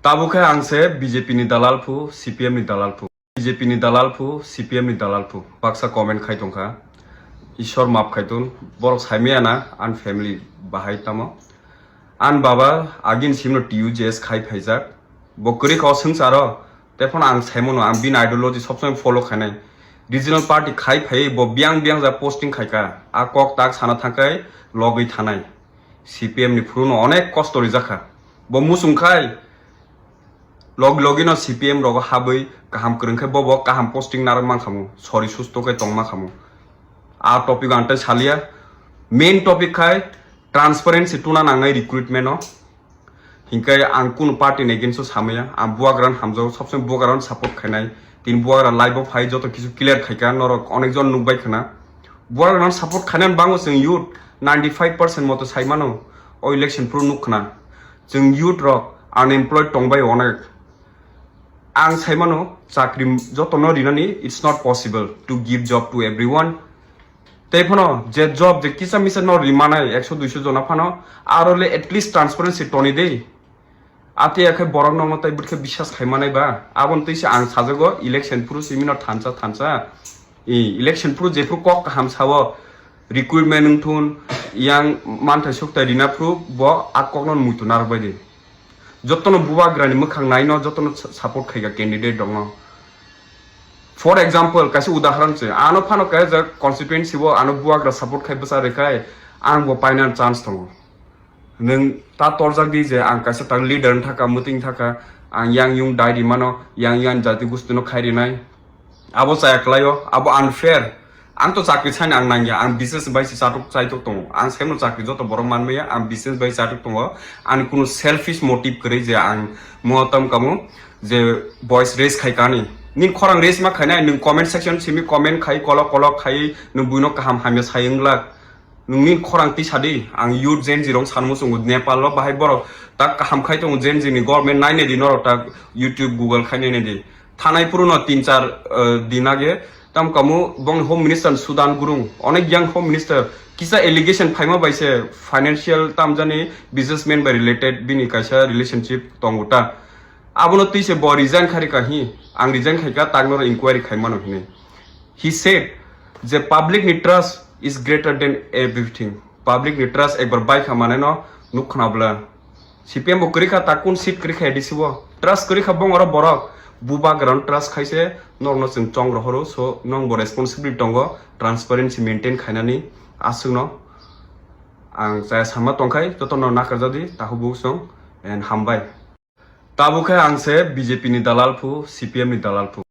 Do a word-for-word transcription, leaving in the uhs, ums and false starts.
Tabuk khe ang se B J P ni dalal phu, C P M ni dalal phu. B J P ni dalal phu, C P M ni dalal phu. Baksa comment khai tongkha. Ishwar map khai tun. Borok saimaya na, an family bahai tamo. An baba agin simno T U J S khai phaijak. Bo kwrwi kha o swngcharo. Tephano ang saimano, ang bini ideology sobsomoi follow khainai. Regional party khai phai bo biyang biyang ja posting khaika. A kok tak sana thangkai logwi thanai. C P M ni phuru no onek kosto rijak kha. Bo muchung khai log logi no C P M rogo habwi kaham kwrwng khai bobo kaham posting narwk mankhamu, sori susto khe tong mankhamu. A topic ang tei salia. Main topic khai transparency tuna nangnai recruitment o. Hinkai ang kunu party ni against o samaya, ang buagrano hamjao, sobsomoi buagrano support khainai. Tini buagra live o phai joto kisu clear khaika, norok onek jon nukbai khna. Buagrano support khainani bango chwng youth ninety five percent moto saimano o election phuru nuk khna. Chwng youth rok unemployed tongbai onek. Ang saimano chakri jotono rinani, it's not possible to give job to everyone. Tei phano je job je kisa misa no rimanai ekso duiso jona phano, aro le at least transparency toni de. Ate ya khe borok nokno tei bwrwi khe biswas khai manai ba? Aboni twi se ang sajago election phuru simi no thansa thansa. I, election phuru jephru kok kaham sao, recruitment wng thun, yang manthai sukthai rina phuru bo a kokno muitu narwk bai di. Jotono bubagrani mwkhang naino, jotono sa-, support khaika candidate rokno. For example, kaisa udaharan se, ano phano kaisa constituency o ano bubagra support khai bwsa rwkhai, ang bo painani chance tongo. Nwng ta torjak di je ang kaisa tak leader wng thaka, mwtwi wng thaka, ang yang yung dai rimano, yang yang jati gusti no khai rinai. Abo chaya kwlaio, abo unfair. Ang to chakri saino ang nangya, ang business bai se chatok chaitok tongo. Ang saimano chakri joto borok manmaya, ang business bai chatok tongo. Ani kunu selfish motive kwrwi je ang mo tam kamu je voice raise khai kani. Nini khorang raise ma khainai, nwng comment section simi comment khai kolok kolok khai nwng buino kaham hamya sai wnglak. Nwng nini khorang tisa di, ang youth Gen Z rok sanmo chungo, Nepal o bahai borok tak kaham khai tongo, Gen Z ni government nainai di norok tak YouTube, Google khai nainai di. Thanai phuru no tin char, eh, din age, tam kamu bong home minister Sudan Gurung, onek yang home minister, kisa allegation phaima bai se financial tamjani businessman bai related bini kaisa relationship tongo ta. Abono twi se bo resign khai rwkha hi, ang resign khai kha, tak noro inquiry khai mano hinwi. He said je public ni trust is greater than everything. Public ni trust ekbar bai kha mane no nuk khna bwla. C P M bo kwrwi kha, ta kun seat kwrwi kha A D C o. Trust kwrwi kha bong oro borok. Bubagrano trust khai se norokno chwng chong rohoro, so nong bo responsibility tongo transparency maintain khainani aswkno. Ang chaya sama tongkhai jotono nakarjadi, tahu buksong and hambai. Tabuk khe ang se B J P ni dalal phu, C P M ni dalal phu.